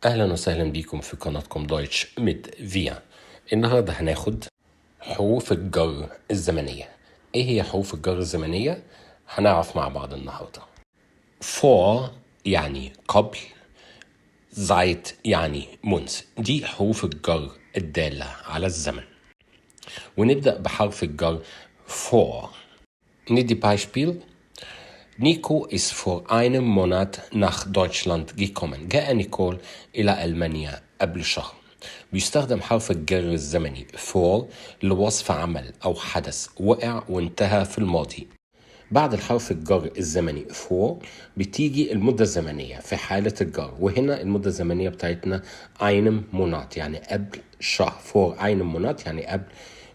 أهلا وسهلا بكم في قناتكم Deutsch mit Wir. النهاردة هناخد حروف الجر الزمنية. إيه هي حروف الجر الزمنية؟ هنعرف مع بعض النهاردة. vor يعني قبل، seit يعني منذ، دي حروف الجر الدالة على الزمن. ونبدأ بحرف الجر vor. ندي Beispiel: Nico ist vor einem Monat nach Deutschland gekommen. جاء نيكول إلى ألمانيا قبل شهر. بيستخدم حرف الجر الزمني vor لوصف عمل أو حدث وقع وانتهى في الماضي. بعد الحرف الجر الزمني vor بتيجي المدة الزمنية في حالة الجر، وهنا المدة الزمنية بتاعتنا einem Monat يعني قبل شهر. vor einem Monat يعني قبل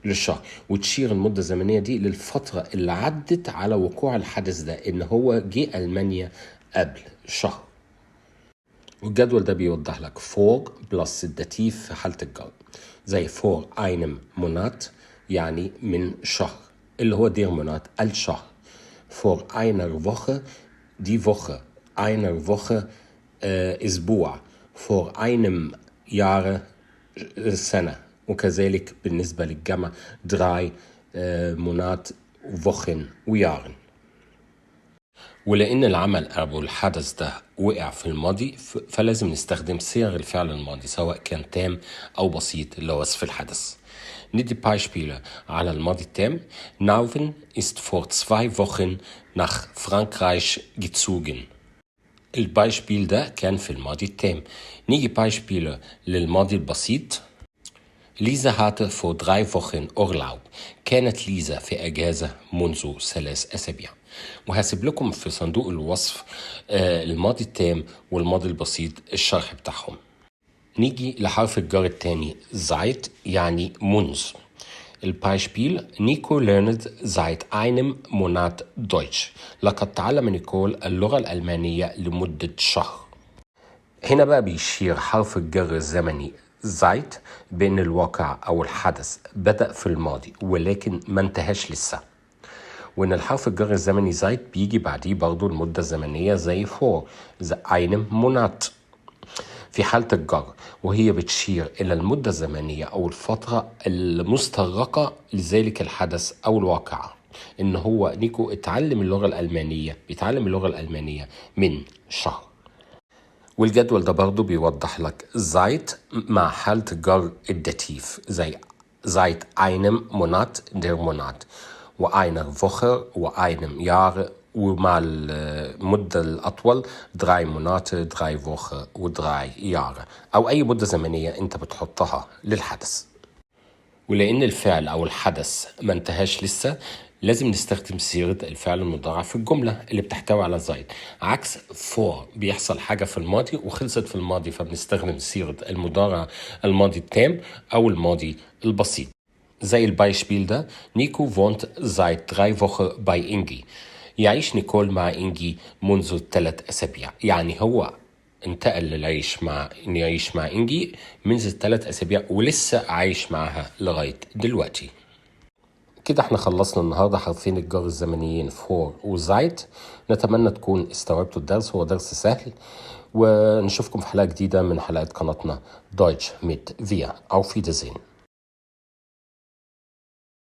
للشهر، وتشير المدة الزمنية دي للفترة اللي عدت على وقوع الحدث ده، إن هو جه ألمانيا قبل شهر. والجدول ده بيوضح لك vor plus ال Dativ في حالة الجر، زي vor einem Monat يعني من شهر، اللي هو der Monat الشهر. vor einer Woche die Woche، einer Woche أسبوع. vor einem Jahre سنة. وكذلك بالنسبة للجمع drei Monat، Wochen و Jahren. ولأن العمل أو الحدث ده وقع في الماضي، فلازم نستخدم صيغ الفعل الماضي سواء كان تام أو بسيط لوصف الحدث. ندي Beispiele على الماضي التام: Naven ist vor 2 Wochen nach Frankreich gezogen. ال Beispiel ده كان في الماضي التام. نيجي Beispiele للماضي البسيط: Lisa hatte vor 3 Wochen Urlaub. كانت ليزا في أجازة منذ 3 أسابيع. وهسيب لكم في صندوق الوصف الماضي التام والماضي البسيط الشرح بتاعهم. نيجي لحرف الجر الثاني seit يعني منذ. ال Beispiel: Nico lernt seit einem Monat Deutsch. لقد تعلم نيكول اللغة الألمانية لمدة شهر. هنا بقى بيشير حرف الجر الزمني seit بأن الواقع أو الحدث بدأ في الماضي ولكن ما انتهاش لسه، وإن الحرف الجر الزمني seit بيجي بعديه برضو المدة الزمنية زي vor einem Monat في حالة الجر، وهي بتشير إلى المدة الزمنية أو الفترة المستغرقة لذلك الحدث أو الواقعة، إن هو نيكو اتعلم اللغة الألمانية، بيتعلم اللغة الألمانية من شهر. والجدول ده برضو بيوضح لك seit مع حالة الجر ال Dativ، زي seit einem Monat، der Monat، و einer Woche و einem Jahr، ومع المدة الأطول 3 Monate، 3 Wochen و 3 Jahre، أو أي مدة زمنية أنت بتحطها للحدث. ولأن الفعل أو الحدث ما انتهاش لسه، لازم نستخدم صيغة الفعل المضارع في الجملة اللي بتحتوي على seit، عكس vor بيحصل حاجة في الماضي وخلصت في الماضي، فبنستخدم صيغة المضارع الماضي التام أو الماضي البسيط، زي ال Beispiel ده: Nico wohnt seit 3 Wochen bei Ingi. يعيش نيكول مع إنجي منذ 3 أسابيع، يعني هو انتقل للعيش مع إنه يعيش مع إنجي منذ 3 أسابيع ولسه عايش معها لغاية دلوقتي. كده احنا خلصنا النهارده حرفين الجر الزمنيين vor و seit. نتمنى تكون استوعبتوا الدرس، هو درس سهل. ونشوفكم في حلقة جديدة من حلقات قناتنا Deutsch mit Wir. Auf Wiedersehen.